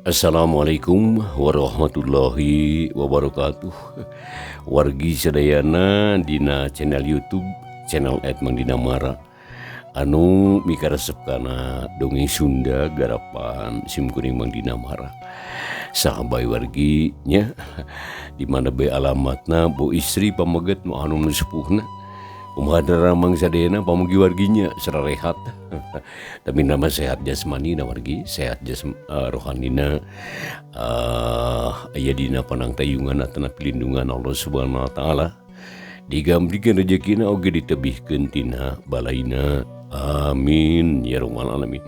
Assalamualaikum warahmatullahi wabarakatuh. Wargi sadayana dina channel YouTube channel Edmang Dinamara anu mikaresep kana dongeng Sunda garapan simkuring Mang Dinamara. Sahabat wargi nya di mana bae alamatna bu istri pameget nu anu nu sepuhna. Kumaha daramang sadayana pamugi warginya sararehat. Tapi nama sehat jasmani na wargi, sehat rohanina aya dina panangtayungan atanapi lindungan Allah Subhanahu wa taala. Digambrikeun rejekina oge ditebihkeun tina balaina. Amin ya rabbal alamin.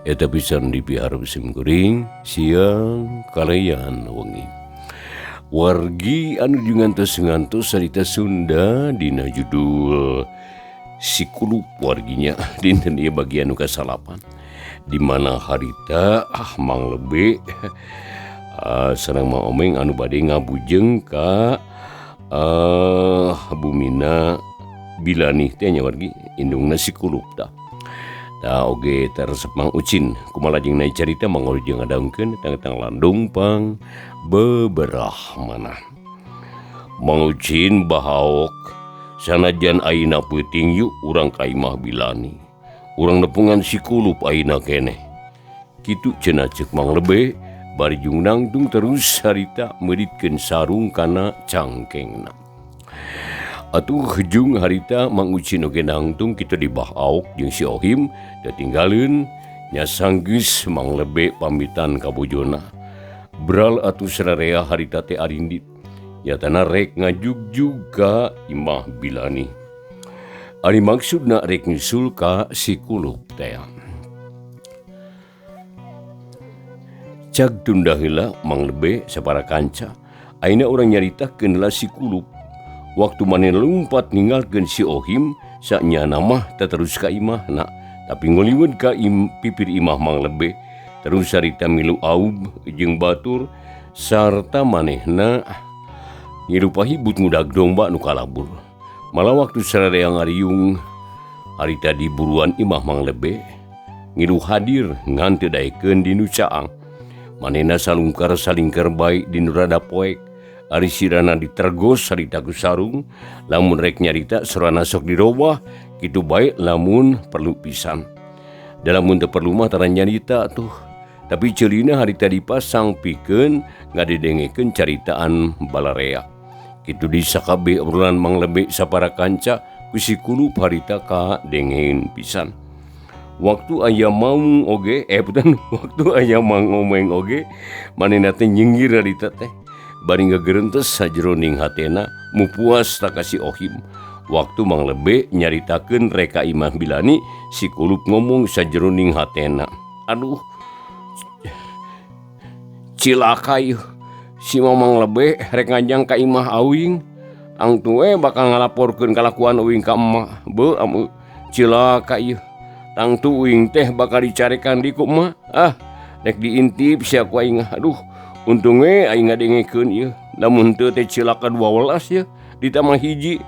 Eta pisan dipiharep sim kuring siang kalayan wengi. Wargi anu ngantos-ngantos carita Sunda dina judul Si Kulup warginya dinten ieu bagian nu kasalapan di mana harita Mang Lebe sareng Mang Omeng anu bade ngabujeng ka bumina Bilani teh nya wargi indungna Si Kulup tah. Tah oge teresep Mang Ucin kumaha lajengna carita Mang Ujeng ngadangkeun tentang landung pang beberah manah. Mang Ucin bahaok sanajan ayeuna peuting yuk urang ka imah Bilani. Urang nepungan Si Kulup ayeuna keneh. Kitu cenah ceuk Mang Lebe bari jeung nangtung terus harita meuritkeun sarung kana cangkengna. Atuh jung harita Mang Ucin oge nangtung kitu dibahaok jeung si Ohim tetinggalin nya sanggeus Mang Lebe pamitan ka bojona. Bral atuh sararea harita teh arindit. Nyatana rek ngajugjug ka imah Bilani. Ari maksudna rek nyusul ka Si Kulup teh. Cag tunda heula Mang Lebe sapara kanca. Ayeuna urang nyaritakeun heula Si Kulup. Waktu manehna lumpat ninggalkeun si Ohim sanyana mah terus ka imahna tapi ngoliwet ka pipir imah Mang Lebe terus harita milu aub jeung batur sarta manehna ngirupa hibut ngudag domba nu kalabur. Malah waktu sararea ngariung harita di buruan imah Mang Lebe ngilu hadir ngan teu daekeun di nu caang. Manehna salungkar salingkar bae di nu rada poek. Ari sirana ditergos harita ku sarung lamun rek nyarita sorana sok dirobah kitu bae lamun perlu pisan. Da lamun teu perlu mah tara nyarita tuh. Tapi ceulina harita dipasang pikeun ngadedengekeun caritaan balarea. Kitu di sakabeh obrolan Mang Lebe sapara kanca ku Si Kulup harita kadengeun pisan. Waktu aya maung oge bukan waktu aya Mang Omeng oge manehna teh nyinggir harita teh. Bari ngagerentes sajroning hatena mupuas ta ka si Ohim. Waktu Mang Lebe nyaritakeun rek ka imah Bilani, Si Kulup ngomong sajroning hatena. Aduh, cilaka ieu si Mamang Lebe rek ngajang ka imah auing. Angtu we bakal ngalaporkeun kalakuan uing ka emak. Beuh amu cilaka ieu. Tangtu uing teh bakal dicarekan di ku emak. Ah, rek diintip sia ku aing. Aduh, untung we aing ngadengekeun ieu. Lamun teu teh cilaka 12 ieu ditambah hiji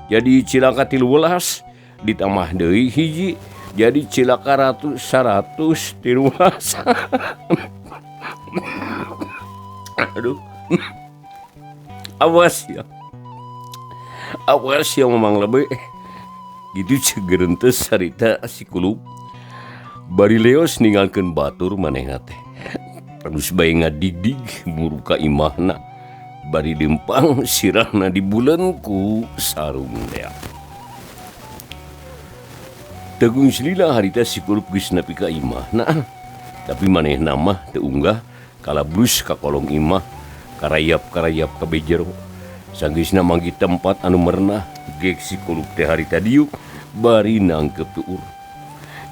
jadi cilaka 13, ditambah deui hiji jadi cilaka ratus seratus tilulas. Aduh. Awas ya. Awas ya Mamang Lebe. Gitu cegerentes harita Si Kulup. Bari leos ninggalkeun batur manehna teh. Terus bae ngadigdig buru ka imahna. Bari lempang sirahna dibulen ku sarung teh. Tegung selila harita Si Kulup geus nepi ka imahna. Tapi manehna mah teu unggah kalablus ka kolong imah, karayap-karayap ka bejero. Sanggeusna manggih tempat anu merenah, gek Si Kulup teh harita diuk bari nangkep tuur.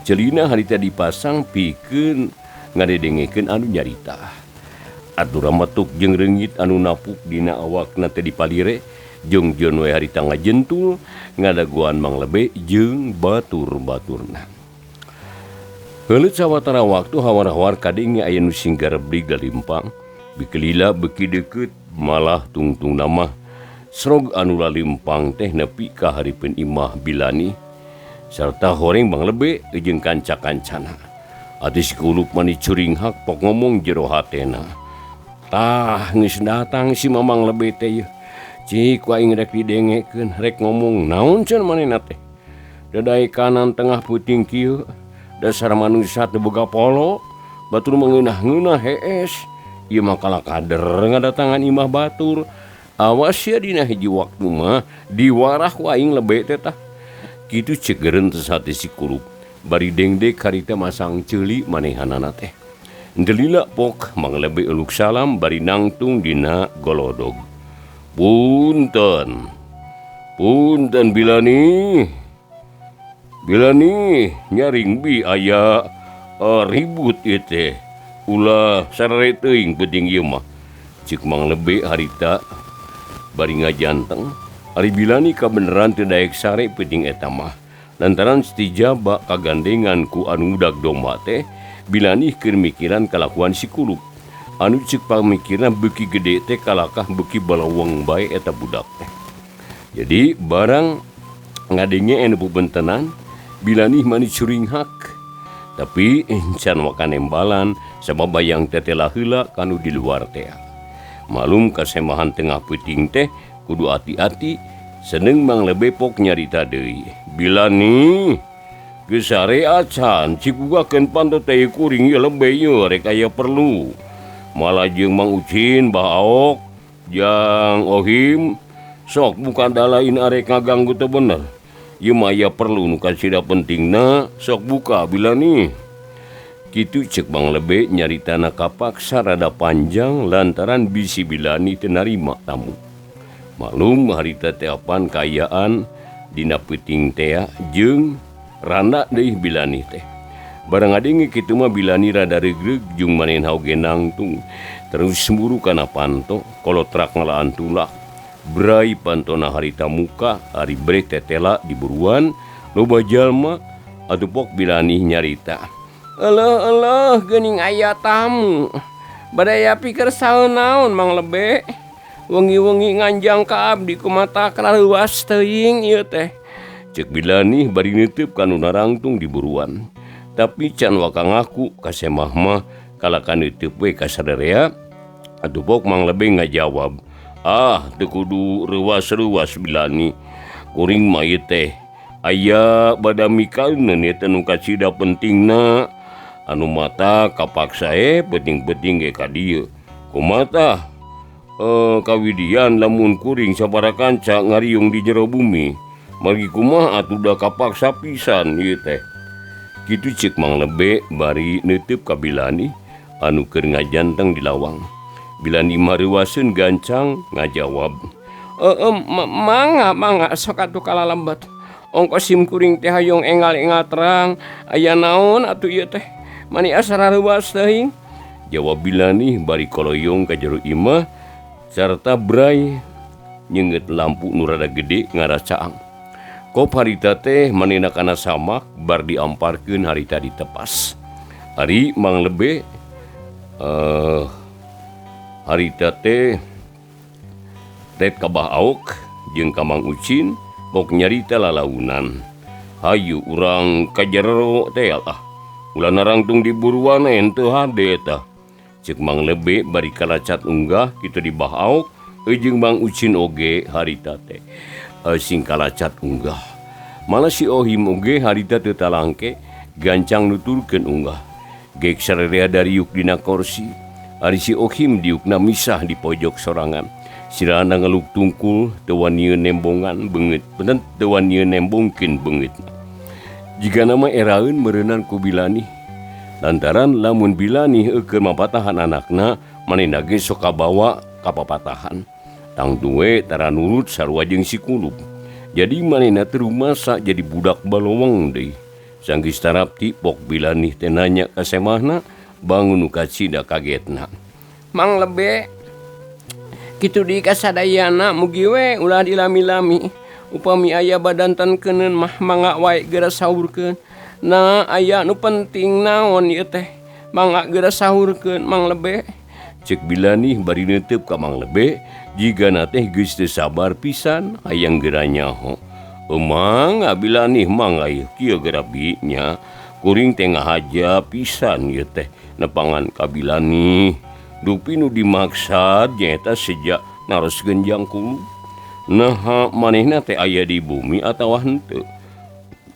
Celina harita dipasang pikeun ngadedengekeun anu nyarita. Atur ramatuk jeung reungit anu napuk dina awakna teh dipalire, jongjon we harita ngajentul ngadagoan Mang Lebe jeung batur-baturna. Heuleut sawatara waktu hawar-hawar kadenge aya nu singgareblig lalimpang, bikelila beuki deukeut malah tungtungna mah srog anu lalimpang teh nepi ka hareupeun imah Bilani sarta horeng Mang Lebe jeung kanca-kancana. Ati si Kulup mani curinghak pok ngomong jero hatena. Tah geus datang si Mamang Lebe teh yeuh. Cik ku aing rek didengekeun rek ngomong naon cenah manehna teh. Dadai kanan tengah peuting kieu dasar manusia teu boga polo batur mengeunah-ngeunah hees. Ieu mah kalah kader ngadatangan imah batur. Awas sia dina hiji waktu mah diwarah ku aing lebe teh tah. Kitu ceuk gerentes hati si Kulup. Bari dengdek harita masang ceuli manehanana teh. Henteu lila pok Mang Lebe eluk salam bari nangtung dina golodog. Punten. Punten Bilani. Bilani nyaring bi aya ribut ieu teh. Ulah sarare teuing penting ieu mah. Ceuk Mang Lebe harita bari ngajanteng. Ari Bilani kabeneran teu daek sare penting eta mah. Lantaran stijaba kagandengan ku anu ngudag domba teh, Bilani keur mikiran kalakuan si Kulup. Anu ceuk pamikirna beuki gede teh kalakah beuki balaweng bae eta budak teh. Jadi barang ngadenge anu pubentenan, Bilani mani curinghak. Tapi encan wakan nembalan sabab bayang tetela heula kanu di luar teh. Malum kasemahan tengah peuting teh kudu ati-ati. Seneng Mang Lebe pok nyarita deui. Bilani geus sare acan cikugakeun panto teh kuring ieu lebe ieu rek aya perlu. Malah jeung Mang Ucin, Bah Aok, jang Ohim sok buka dalain arek ngaganggu teu bener. Ieu mah aya perlu nu kasida pentingna sok buka Bilani. Kitu ceuk Mang Lebe nyaritana kapaksa rada panjang lantaran bisi Bilani teu narima tamu. Maklum harita teh apan kaayaan dina peuting tea jeung randa deui Bilani teh. Barang ngadenge kitu mah Bilani rada regreg jeung manehna oge nangtung. Terus semburu kana panto kolotrak ngalaan tulak. Brai pantona harita muka ari breh tetela di buruan loba jalma atuh pok Bilani nyarita. Eleuh eleuh geuning aya tamu. Badaya pikir saeun naon Mang Lebe. Wengi-wengi nganjang ka abdi kumata kalaluas teuing ieu teh. Ceuk Bilani bari neuteub ka nu narangtung di buruan. Tapi can waka ngaku ka semah mah kalakan neuteub we ka sarerea. Atuh pok Mang Lebe ngajawab, ah teu kudu reuas-reuas Bilani. Kuring mah ieu teh aya badamikaeun ieu teh nu kacida pentingna. Anu mata kapaksa penting-penting ge ka dieu. Kumaha tah? Kawidian lamun kuring sabaraha kanca ngariung di jero bumi. Margi kumaha atuh da kapaksa pisan ieu teh. Kitu ceuk Mang Lebe bari neuteub ka Bilani anu keur ngajanteng di lawang. Bilani mareuwaseun gancang ngajawab, mangga mangga sok atuh kalalembet. Ongkos sim kuring teh hayong engal-engal terang aya naon atuh ieu teh. Mani asa rareuwas teuing. Jawab Bilani bari koloyong ka jero imah sarta bray nyeungeut lampu nu rada gede ngaracaang. Kop harita teh manehna kana samak bar diamparkeun harita ditepas. Ari Mang Lebe harita teh ret ka Bah Aok jeung ka Mang Ucin pok nyarita lalaunan. Hayu urang ka jero teh ah. Ulah narangtung di buruan henteu hade tah. Ceuk Mang Lebe bari kalacat unggah kitu di Bah Aok jeung Mang Ucin oge harita teh sing kalacat unggah. Malah si Ohim oge harita teu talangke gancang nuturkeun unggah. Gek sarerea dariuk dina korsi. Ari si Ohim diukna misah di pojok sorangan. Sirana ngeluk tungkul teu wanieun nembongan beungeut, benten teu wanieun nembongkeun beungeut. Jika nama eraeun meureunan ku Bilani. Lantaran lamun Bilani keur mapatahan anakna, manehna ge sok kabawa ka papatahan. Tangtu we tara nurut sarua jeung si Kulup. Jadi manehna teu rumasa jadi budak baloweng deui. Sanggeus tarapti pok Bilani teh nanya ka semahna, bangun nu kacida kagetna. Mang Lebe, kitu deui ka sadayana mugi we ulah dilami-lami. Upami aya badantan keuneun mah mangga wae geura sahurkeun. Nah aya nu penting naon ieu teh mangga geura sahurkeun Mang Lebe. Ceuk Bilani bari neuteub ka Mang Lebe jigana teh geus teu sabar pisan hayang geura nyaho. Mangga Bilani mangga ieu kieu geura bi nya. Kuring teh ngahaja pisan ieu teh nepangan ka Bilani. Dupi nu dimaksad nyaeta seja naroskeun Jang Kulub. Naha manehna teh aya di bumi atawa henteu.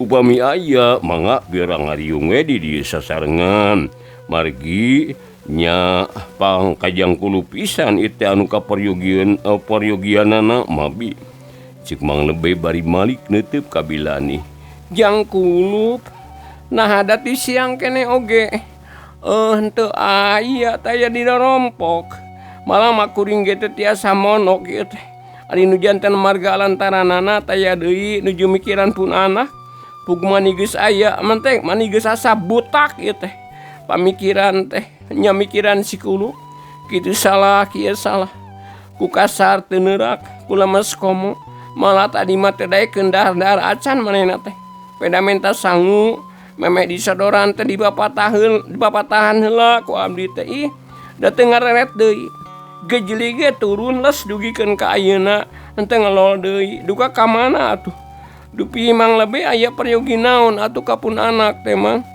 Upami aya mangga biar ngariung we di dieu sasarengan. Margi nya pangkajang Kulub pisan ieu teh anu kaperyogieun peryogianana mah bi. Cik Mang Lebe bari malik neuteub ka Bilani. Jang Kulub nah da ti siang keneh oge. Henteu aya teh aya dina rompok. Malah mah kuring ge teu tiasa monok ieu teh. Ari nu janten marga lantaranana taya deui nuju mikiran pun anak. Pug mani geus aya menteng mani geus asa butak ieu teh. Pamikiran teh nya mikiran si Kulub. Kitu salah kieu salah. Ku kasar teu neurak ku lemes komo. Malah tadi mah teu daekeun dahar-dahar acan manehna teh. Peda menta sangu memeh disodoran teh dipapatahan heula ku abdi teh ih da teu ngareret deui. Gejeli ge turun les dugikeun ka ayeuna henteu ngelol deui duka ka mana atuh. Dupi Mang Lebe aya peryogi naon atuh ka pun anak teh Mang.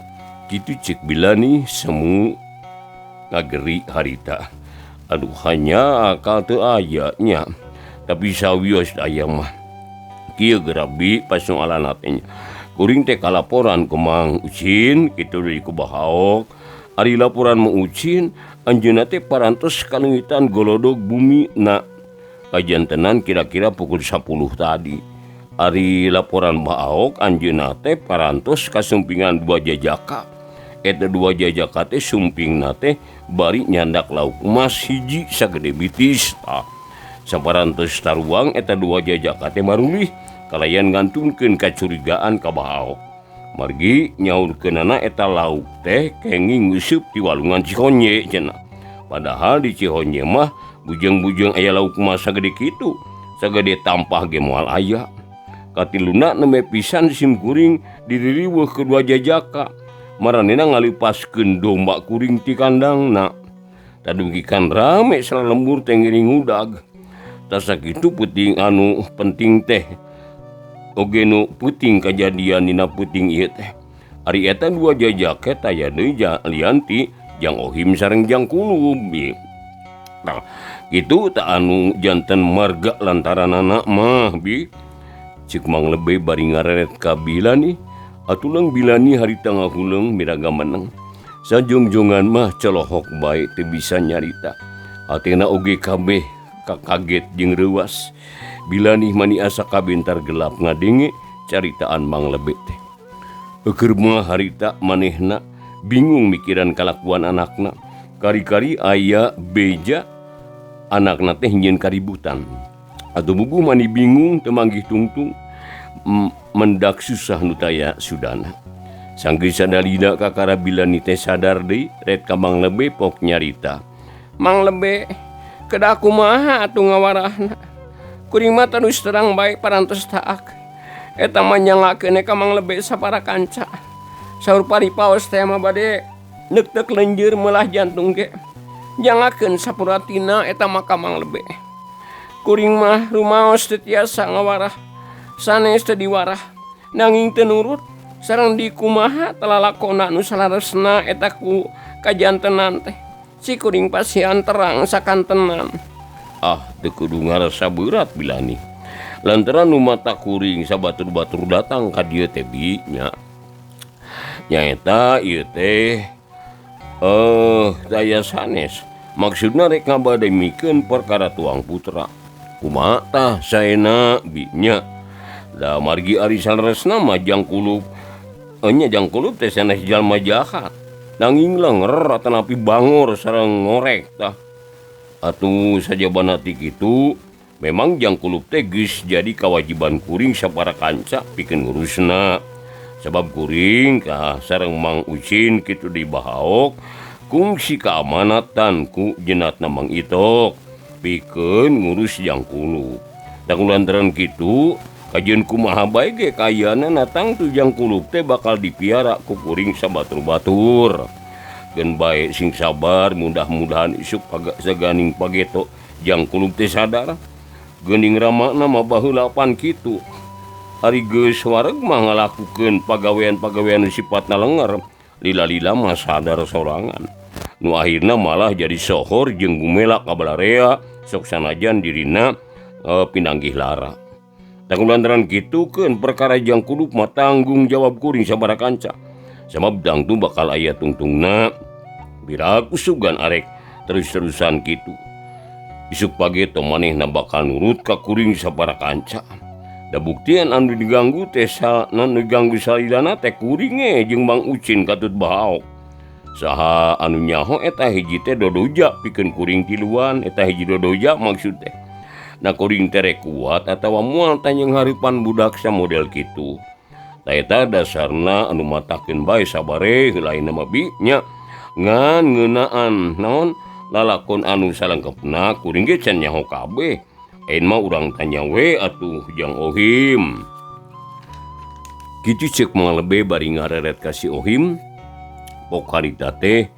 Kitu cek Bilani semu ngageri harita. Aduh hanya akal teu aya nya. Tapi sawios aya mah. Kieu geura bi pasoalanna teh nya. Kuring teh kalaporan ku Mang Ucin kitu deui ku Bahaok. Ari laporan Mang Ucin anjeunna teh parantos kaleungitan golodog bumina. Kajantenan kira-kira pukul 10 tadi. Ari laporan Bahaok anjeunna teh parantos kasumpingan dua jajaka. Eta dua jajaka teh sumpingna teh bari nyandak lauk emas hiji sagede bitis. Tah saparantos taruang eta dua jajaka teh marulih kalayan ngantunkeun kacurigaan ka Bahaok. Margi nyaurkeunana eta lauk teh kenging nguseup di walungan Cihonye cenah. Padahal di Cihonye mah bujeng-bujeng aya lauk emas sagede kitu, sagede tampah ge moal aya. Katiluna nembe pisan simkuring diririweuh kedua jajaka. Maranehna ngalipaskeun domba kuring ti kandangna. Tadungkikan rame salalembur teh ngiring ngudag. Tas sakitu peuting anu penting teh oge nu peuting kajadian dina peuting ieu teh. Ari eta dua jajaka taya deui lian ti Jang Ohim sareng Jang Kulub. Nah, kitu tah anu janten marga lantaranana mah bi. Cik Mang Lebe bari ngareret ka Bilani. Atuh Bilani harita ngahuleung miraga meneng. Sajongjongan mah colohok bae teu bisa nyarita. Hatena oge kabeh kakaget jeung reuas. Bilani mani asa kabentar gelap ngadenge caritaan Mang Lebe teh. Eukeun mah harita manehna bingung mikiran kalakuan anakna. Kari-kari aya beja anakna teh nyieun kaributan. Atuh bubuh mani bingung teu manggih tungtung mendak susah nu taya sudana. Sanggeus sadalida kakara Bilani teh sadar deui ret ka Mang Lebe pok nyarita. Mang Lebe kedah kumaha atuh ngawarahna. Kuring mah terus terang bae parantos taak. Eta mah nyangakeun ka Mang Lebe sapara kanca. Saur paripaos teh mah bade neuk-neuk lenjeur meulah jantung ge. Nyangakeun sapuratina eta mah ka Mang Lebe. Kuring mah rumaos teu tiasa ngawarah. Sanes teu diwarah. Nanging teu nurut sareng dikumaha talalakona nu salaresna eta ku kajantenan teh. Si kuring pasihan terang sakantenan. Ah, teu kudu ngarasa berat Bilani. Lantaran nu mata kuring sabatur-batur datang ka dieu teh bi nya. Nyaeta ieu teh daya sanes. Maksudna rek ngabademikeun perkara tuang putra. Kumaha tah saena bi nya. Da margi ari saleresna mah Jang Kulub. Nya Jang Kulub teh sanes jalma jahat. Nanging lenger atanapi bangor sareng ngorek tah. Atuh sajabana ti kitu memang Jang Kulub teh geus jadi kawajiban kuring sapara kanca pikeun ngurusna. Sabab kuring ka sareng Mang Ucin kitu di Bahaok kungsi keamanatan ku jenatna Mang Itok pikeun ngurus Jang Kulub. Da lantaran kitu kajeun kumaha bae ge kayana natang tu Jang Kulub teh bakal dipiara ku kuring sabatur-batur. Geun bae sing sabar mudah-mudahan isuk saganing pageto Jang Kulub teh sadar. Geuning ramana mah baheula pan kitu. Ari geus wareg mah ngalakukeun pagawean-pagawean nu sipatna lenger. Lila-lila mah sadar sorangan. Nu akhirna malah jadi sohor jeung gumela ka balarea sok sanajan dirina pinanggih lara. Tah lantaran kitu keun perkara Jang Kulup mah tanggung jawab kuring sabaraha kanca. Sabab dangtu bakal aya tungtungna piraku sugan arek terus-terusan kitu. Isuk pagi teh manehna bakal nurut ka kuring sabaraha kanca. Da buktian anu diganggu teh anu diganggu salilana teh kuring ge jeung Mang Ucin katut bahaok. Saha anu nyaho eta hiji teh dodoja pikeun kuring tiluan eta hiji dodoja maksud teh. Na kuring teh rek kuat atawa moal tah jeung hareupan budak samodel kitu. Tah eta dasarna anu matakeun bae sabare lain mah bi nya ngan ngeunaan naon lalakon anu salengkepna kuring ge can nyaho kabeh. Ayeuna mah urang tanya we atuh Jang Ohim. Kitu ceuk Mang Lebe bari ngareret ka si Ohim. Pok harita teh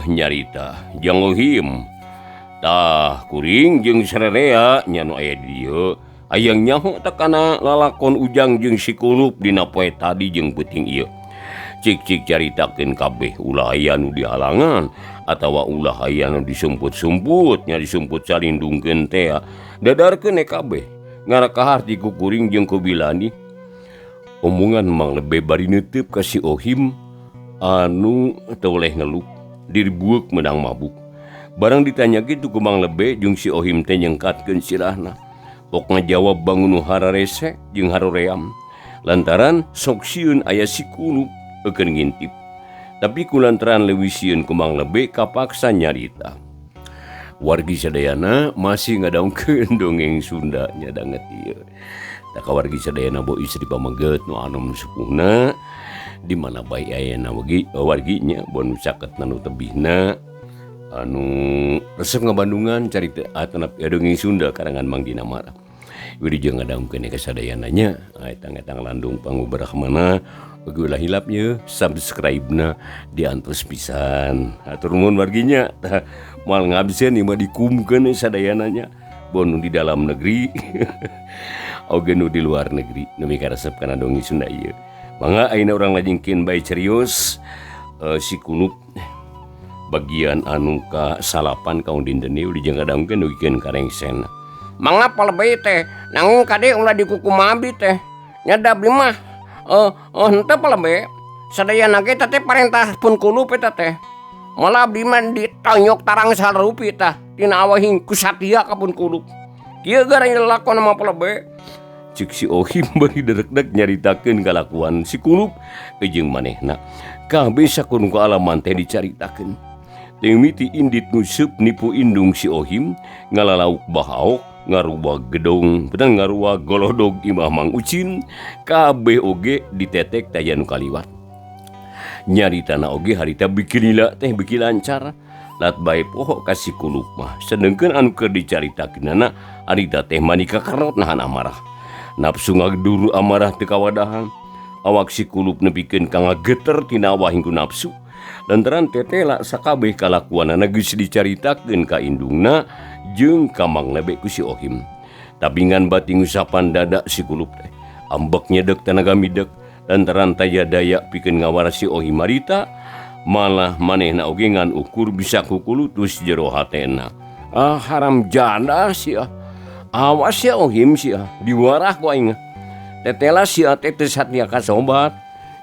nyarita Jang Ohim. Tah kuring jeung sarerea nya nu aya di dieu hayang nyaho teh kana lalakon Ujang jeung si Kulup dina poe tadi jeung peuting ieu. Cik-cik caritakeun kabeh ulah aya nu dihalangan atawa ulah aya nu disumput-sumput nya disumput salindungkeun teh dadarkeun kabeh ngarakahar di kukuring jeung ku Bilani. Omongan Mang Lebe bari neuteub ka si Ohim anu teu boleh ngeluh diribueuk meunang mabuk. Barang ditanya kitu ku Mang Lebe jeung si Ohim teh nyengkatkeun sirahna. Pok ngajawab bangun nu hararese jeung haroream lantaran sok sieun aya si Kulup eukeun ngintip. Tapi kulantaran leuwih sieun ku Mang Lebe kapaksa nyarita. Wargi sadayana masih ngadaungkeun dongeng Sunda nya danget ieu. Tah ka wargi sadayana bo istri pameget nu anom sepuhna di mana bae ayana warginya bon caketna nu tebihna anu resep ngabandungan carita atanap dongeng Sunda karangan Mang Dinamara. Wilujeng ngadaungkeun ka sadayana nya etang-etang landung pangubarahmana. Ulah hilap ye subscribe-na diantos pisan. Hatur nuhun warginya. Tah moal ngabsen ieu mah dikumkeun sadayana nya. Bon nu di dalam negeri oge nu di luar negeri nu mikaresep kana dongeng Sunda ieu. Mangga ayeuna urang lajengkeun bae cerios si Kulup bagian anu ka salapan kaum dinten ieu dijang ngadangkeun dugikeun ka rengsena. Mangga palebeh teh nanging kade ulah dikukum abdi teh. Nya da abdi mah henteu palebeh sadayana ge teh parentah pun Kulup eta teh. Malah abdi mah ditonyok tarang sarupi tah tina awahing ku satia ka pun Kulup. Kieu gara lalakon mah palebeh. Ceuk si Ohim bari derekdek nyaritakeun kalakuan si Kulup jeung manehna. Kabeh sakurung kaalaman teh dicaritakeun. Teu miti indit nguseup nipu indung si Ohim ngalalauk bahaok ngaruwa gedong bener ngaruwa golodog imah Mang Ucin kabeh oge ditetek taya nu kaliwat. Nyaritana oge harita beuki lila teh beuki lancar lat bae poho ka si Kulup mah. Sedengkeun anu keur dicaritakeunana harita teh manika kerot nahan amarah. Nafsu ngagedur amarah teu kawadahan. Awak si Kulup nepikeun ka ngageter tina awahing ku nafsu. Lantaran tetela sakabeh kalakuanana geus dicaritakeun ka indungna jeung ka Mang Lebe ku si Ohim. Tapi ngan bati ngusapan dada si Kulup teh. Ambek nyedek tanaga midek lantaran taya daya pikeun ngawara si Ohim marita malah manehna oge ngan ukur bisa kukulutus jero hatena. Ah haram janda sia. Awas sia Ohim sia diwarah ku aing. Tetela sia teh teu satia ka sobat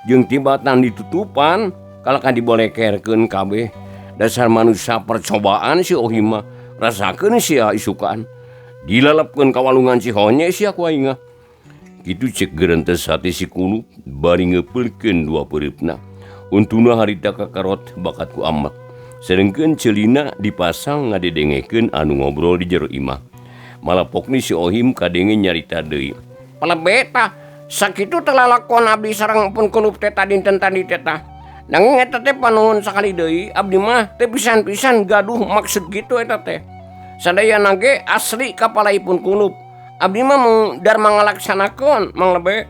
jeung tibatan ditutupan kalahkan dibolekerkeun kabeh. Dasar manusia percobaan si Ohim mah rasakeun sia isukan. Dilelepkeun ka walungan si Honye sia ku aing. Kitu ceuk gerentes hati si Kulup bari ngeupeulkeun dua peureupna. Untuna harita kakarot bakat ku amat. Sedengkeun ceulina dipasang ngadedengekeun anu ngobrol di jero imah. Malah pokni si Ohim kadenge nyarita deui. Palebeh tah sakitu teh lalakon abdi sareng pun Kulup teh dinten tadi teh tah. Nanging eta teh panuhun sakali deui abdi mah teu pisan-pisan gaduh maksud kitu eta teh. Sadayana ge asli kapalaipun Kulup. Abdi mah mung darma ngalaksanakeun Mang Lebe.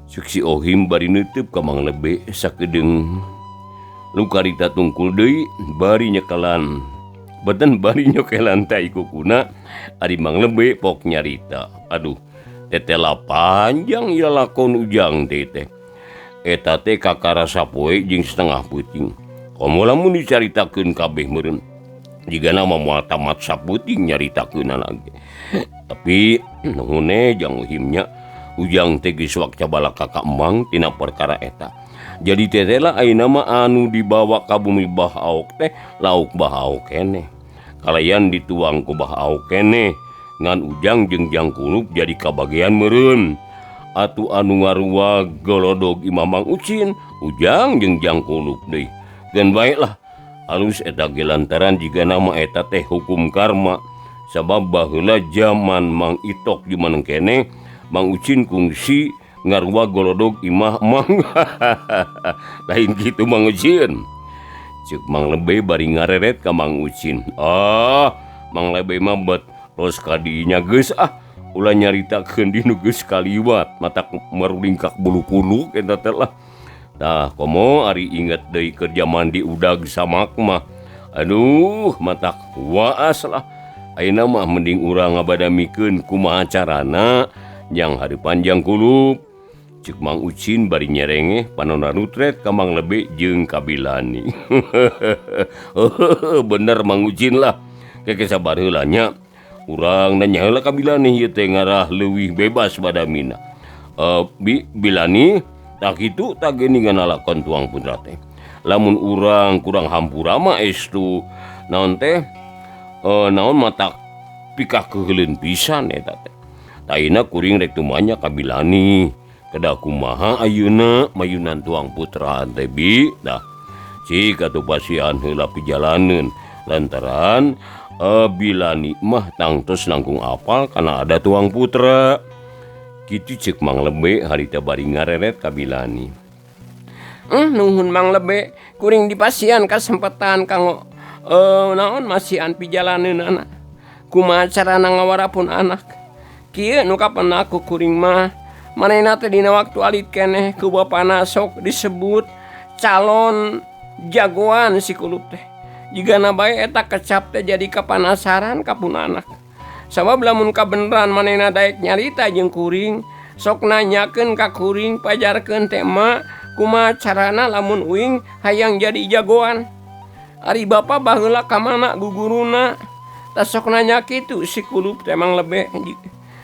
Ceuk si Ohim bari neuteub ka Mang Lebe sakedeung lukarita tungkul deui bari nyekelan. Beten bari nyokelan tai kukuna ari Mang Lebe pok nyarita. Aduh, Tetela panjang ieu lakon Ujang teh teh. Eta teh kakara sapoe jeung setengah peuting. Komo lamun dicaritakeun kabeh meureun jigana mah moal tamat sapeuting nyaritakeunna lagi. Tapi nuhun jang uhimnya Ujang teh geus wakca balaka ka Emang tina perkara eta. Jadi tetela ayeuna mah anu dibawa ka bumi Bah Aok teh lauk Bah Aok keneh. Kalayan dituang ku Bah Aok keneh. Ngan Ujang jeung Jang Kulup jadi kabagian meureun. Atuh anu ngaruwag golodog Imah Mang Ucin, Ujang jeung Jang Kulup deui. Geun bae lah. Alus eta ge lantaran jigana mah eta teh hukum karma. Sabab baheula jaman Mang Itok jumeneng keneh, Mang Ucin kungsi ngaruwag golodog imah Mang. Lain kitu Mang Ucin. Ceuk Mang Lebe bari ngareret ka Mang Ucin. Ah, Mang Lebe mah bet los kadinya geus ah, ulah nyaritakeun di nu geus kaliwat, matak marulingkak bulu kuluk eta teh lah. Tah komo ari inget deui keur jaman di udag samak mah. Aduh, matak waas lah. Ayeuna mah mending urang ngabadamikeun kumaha carana jang hareupan Jang Kulup. Ceuk Mang Ucin bari nyerengeh panonna rutret ka Mang Lebe jeung ka Bilani. Bener Mang Ucin lah. Keke sabar heula nya. Urang nanya heula ka Bilani ieu teh ngarah leuwih bebas badamina. Bilani tah kitu tah geuningan lalakon tuang putra teh. Lamun urang kurang hampura mah estu naon teh naon matak pikah keuheuleun pisan eta teh. Taina kuring rek tumanya ka Bilani. Kedah kumaha ayeuna mayunan tuang putra teh bi dah. Cik atuh pasihan heula pijalaneun lantaran Bilani mah tangtos langkung apal kana ada tuang putra. Kitu ceuk Mang Lebe harita bari ngareret ka Bilani. Nuhun Mang Lebe, kuring dipasihan kasempatan kanggo naon masihan pijalaneunana. Kumaha carana ngawarapun anak. Kieu nu kapenak ku kuring mah manehna teh dina waktu alit keneh ku bapana sok disebut calon jagoan si Kulup teh. Jigana bae eta kecap teh jadi kapanasaran ka pun anak. Sabab lamun kabeneran manehna daek nyarita jeung kuring, sok nanyakeun ka kuring pajarkeun teh emak kumaha carana lamun uing hayang jadi jagoan. Ari bapa baheula ka mana guguruna? Tah sok nanya kitu si Kulup teh Mang Lebe.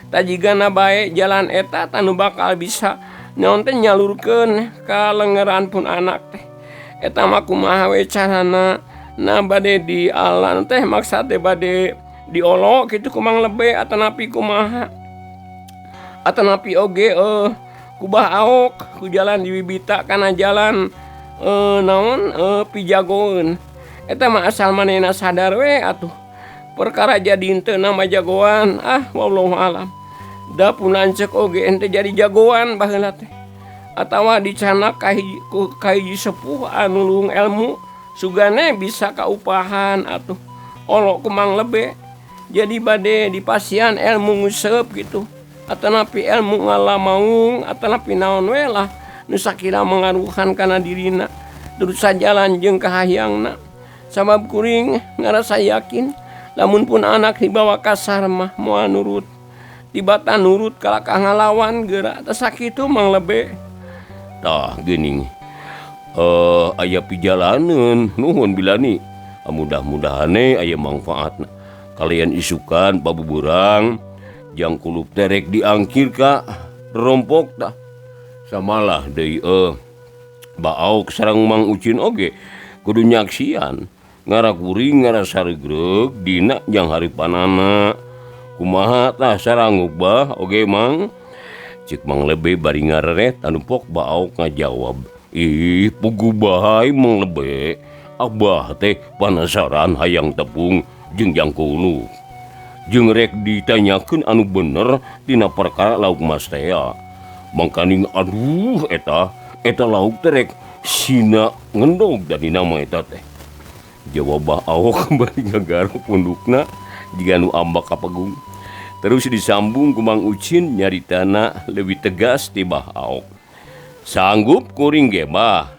Tah jigana bae jalan eta tanu bakal bisa naon teh nyalurkeun ka lengeran pun anak teh. Eta mah kumaha we carana? Nah bade di alan teh maksa teh bade diolok kitu ku Mang Lebe atanapi kumaha. Atanapi oge ku Bah Aok ku jalan diwibita kana jalan naon pijagoeun. Eta mah asal manehna sadar we atuh. Perkara jadi henteu nama jagoan ah wallahu alam. Da pun lanceuk oge henteu jadi jagoan baheula teh. Atawa dicanak ka hiji, ku ka hiji sepuh anu luhung ilmu sugane bisa kaupahan atuh olok ku Mang Lebe. Jadi bade dipasihan ilmu nguseup gitu atanapi ilmu ngalamaung atanapi naon we lah nu sakira mangaruhan kana dirina terus sajalan jeung kahayangna. Sabab kuring ngarasa yakin lamun pun anak dibawa kasar mah moal nurut. Tibatan nurut kalakah ngalawan geura teh sakitu Mang Lebe. Tah geuning. Aya pijalaneun nuhun Bilani. Mudah-mudahan aya mangfaatna. Kalian isukan pabuburang Jang Kulup teh rek diangkir ka rompok tah. Samalah deui Baok sareng Mang Ucin oge kudu nyaksian ngarakuring ngarasa regreg dina jang hareupanana. Kumaha tah saranguk bah oge Mang? Ceuk Mang Lebe bari ngareret anu pok Baok ngajawab. Ih, puguh bae Mang Lebe. Abah teh panasaran hayang tepung jeung Jang Kulup. Jeung rek ditanyakeun anu bener tina perkara lauk mas tea. Mangkaning aduh eta lauk teh rek sina ngendog dari nama eta teh. Jawab Bah Aok bari ngagaruk pundukna jiga nu ambak ka pegung. Terus disambung ku Mang Ucin nyaritana leuwih tegas ti Bah Aok. Sanggup kuring ge bah.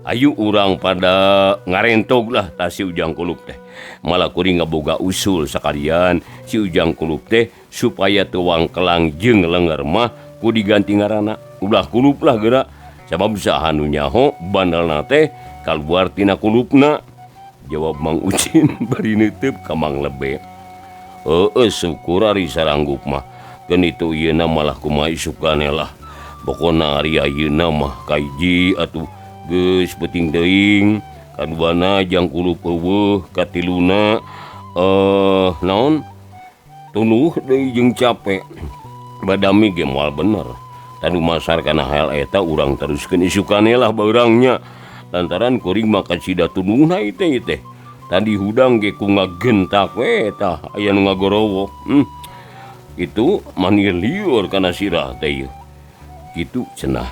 Ayu urang pada ngarentog lah tah si Ujang Kulup teh. Malah kuring ngaboga usul sakalian si Ujang Kulup teh supaya teu wangkelang jeung lenger mah ku diganti ngaranna. Ulah kulup lah geura. Sabab saha nu nyaho bandalna teh kaluar tina kulupna. Jawab Mang Ucin bari neuteub ka Mang Lebe. Heueuh syukur ari saranggup mah. Keun itu ieuna malah kumaha isukane lah. Pokona ari ayeuna mah kahiji atuh geus peuting teuing. Kaduana jang kulup eueuh, katiluna naon tunuh deui jeung capek. Badami ge moal bener. Tanu masar kana hal eta urang teruskeun isukane lah baurangnya. Lantaran kuring mah kasida tunuhna ieu teh. Tadi hudang ge ku ngagentak we tah aya nu ngagorowok. Itu manir liur kana sirah teh ieu. Kitu cenah.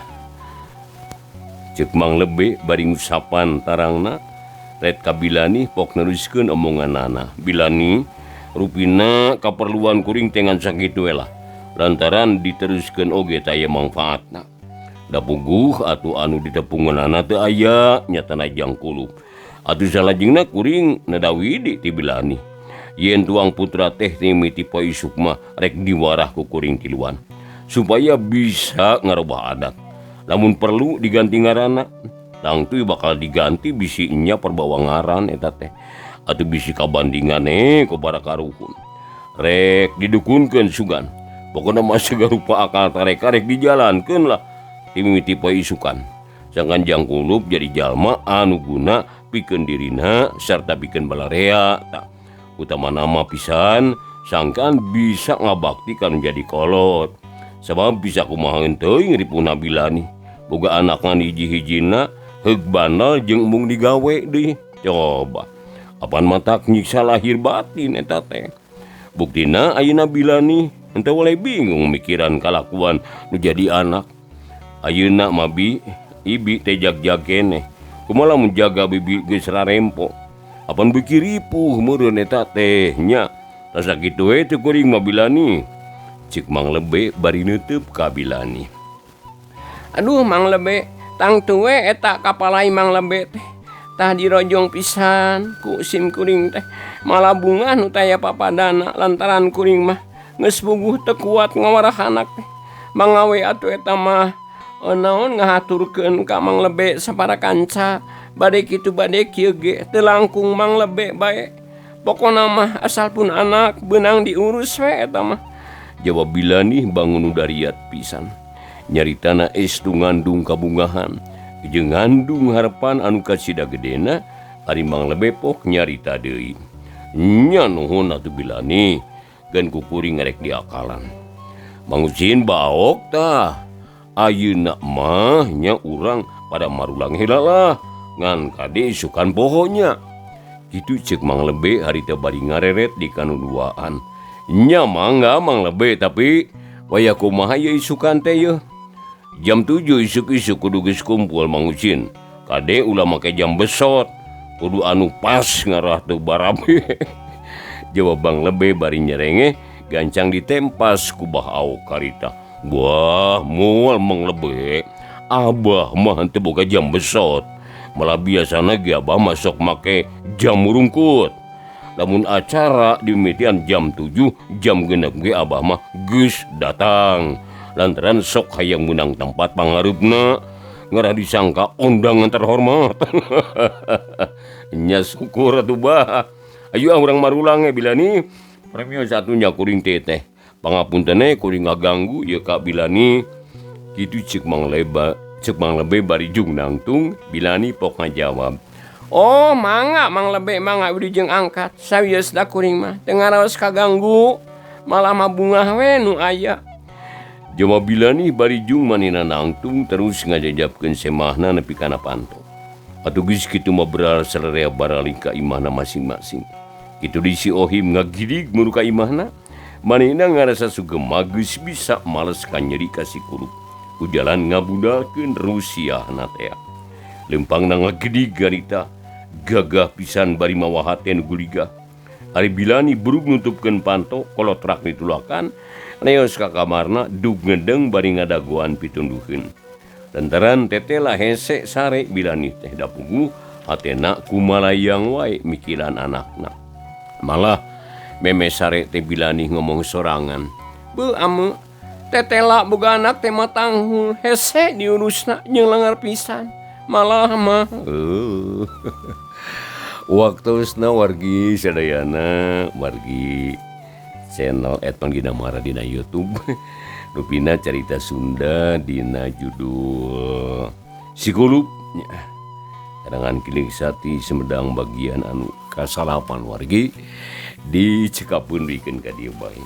Ceuk Mang Lebe bari ngusapan tarangna ret ka Bilani pok neruskeun omonganana. Bilani rupina kaperluan kuring teh ngan sakitu we lah. Lantaran diteruskeun oge teh aya mangfaatna. Da puguh atuh anu ditepungeunana teu aya nyatana jang kulup. Atuh salajengna kuring nadawidi ti Bilani. Yen tuang putra teh mimiti poe isuk mah rek diwarah ku kuring tiluan supaya bisa ngarobah adat. Lamun perlu diganti ngaranna, tangtu bakal diganti bisi nya perbawa ngaran eta teh. Atuh bisi kabandingane ku para karuhun. Rek didukunkeun sugan. Pokona mah sagarupa akal tareka rek dijalankeun lah timimiti poe isukan. Sangkan jang kulup jadi jalma anu guna pikeun dirina sarta pikeun balarea tah. Utama nama pisan sangkan bisa ngabakti kan jadi kolot. Sabab bisa kumaha teuing ripuna Bilani. Boga anak ngan hiji-hijina heug bandal jeung embung digawe deui. Coba apan matak nyiksa lahir batin eta teh. Buktina ayeuna Bilani henteu waleh bingung mikiran kalakuan nu jadi anak. Ayeuna mah bi ibi teh jag-jag keneh. Kumaha lamun jaga bibi geus rarempo. Apan beuki ripuh meureun eta teh nya. Tah sakitu we teu kuring mah Bilani. Cik Mang Lebe bari neuteub ka Bilani. Aduh Mang Lebe, tangtu we eta kapalai Mang Lebe teh. Tah dirojong pisan ku sim kuring teh. Malah bungah nu taya papadana lantaran kuring mah geus puguh teu kuat ngawarah anak teh. Mangawe atuh eta mah naon ngahaturkeun ka Mang Lebe sapara kanca. Bade kitu bade kieu ge teu langkung Mang Lebe bae. Pokona mah asal pun anak beunang diurus we eta mah. Jawab Bilani bangun nu dariat pisan. Nyaritana estu ngandung kabungahan jeung ngandung harapan anu kasida gedena ari Mang Lebe pok nyarita deui. Nya nuhun atuh Bilani gan ku kuring ngarek diakalan. Mang Ucin baok tah. Ayeuna mah nya urang pada marulang heula lah ngan kade isukan pohonya. Kitu ceuk Mang Lebe harita bari ngareret di kanuduaan. Nya mangga Mang Lebe tapi waya kumaha ye isukan teh yeuh. Jam 7 isuk-isuk kudu geus kumpul Mang Ucin. Kade ulah make jam besot. Kudu anu pas ngarah teu barabe. Jawab Mang Lebe bari nyerenge gancang ditempas ku Bah Aok karita. Wah, moal Mang Lebe. Abah mah henteu boga jam besot. Malah biasana ge abah mah sok make jam rungkut. Lamun acara dimimitian jam 7, jam 6 ge abah mah geus datang. Lantaran sok hayang meunang tempat pangareupna, ngarah disangka undangan terhormat. Nya syukur atuh bah. Ayo ah urang marulang ge Bilani. Premio satunya kuring teh teh. Pangapunten kuring ngaganggu ieu ka Bilani. Kitu ceuk Mang Leba, ceuk Mang Lebe bari jung nangtung, Bilani pok ngajawab. Oh mangga Mang Lebe mangga beri jeung angkat. Sawios da kuring mah teu ngaraos kaganggu. Malah mah bungah we nu aya. Jawab Bilani bari jung manehna nangtung terus ngajajabkeun semahna nepi kana panto. Atuh geus kitu mah beral sararea baralik ka imahna masing-masing. Kitu di si Ohim ngagidig muru ka imahna. Manehna ngarasa sugema geus bisa males ka nyeri ka si kulup. Ku jalan ngabudalkeun rusiahna teh. Lempangna ngagedig garita gagah pisan bari mawa hate nu guligah. Ari Bilani buruk nutupkeun panto kolotrak ditulakan. Leos ka kamarna dug ngedeng bari ngadagoan pitunduheun. Lantaran tetela hese sare Bilani teh dapuguh Hatena kumalayang wae mikiran anakna. Malah meme sare teh bilani ngomong sorangan. Beuh ame tetela boga anak teh mah tanghul hese diurusna jeung lengar pisan. Malah mah waktosna wargi sadayana wargi channel Edman Ginamara dina YouTube rupina carita Sunda dina judul Si Kulup karangan Kiling Sati Sumedang bagian anu kasalapan wargi dicekapkeun bikeun ka dieu bae.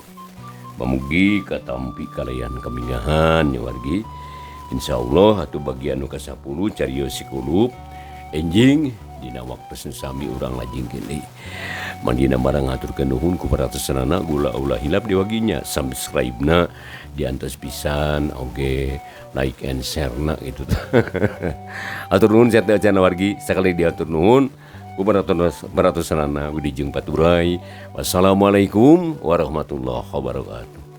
Pamugi katampi kalayan kamingahan nya wargi. Insyaallah atuh bagian nu ka-10 carios Si Kulup enjing dina waktu sami urang lajengkeun deui. Mandina marang ngaturkeun nuhun ku paratosanana gula ulah hilap diwaginya subscribe-na diantos pisan oge like and share-na gitu. Atur nuhun sateu acan wargi sakali diatur nuhun ku paratosanana wilujeng paturay. Wassalamualaikum warahmatullahi wabarakatuh.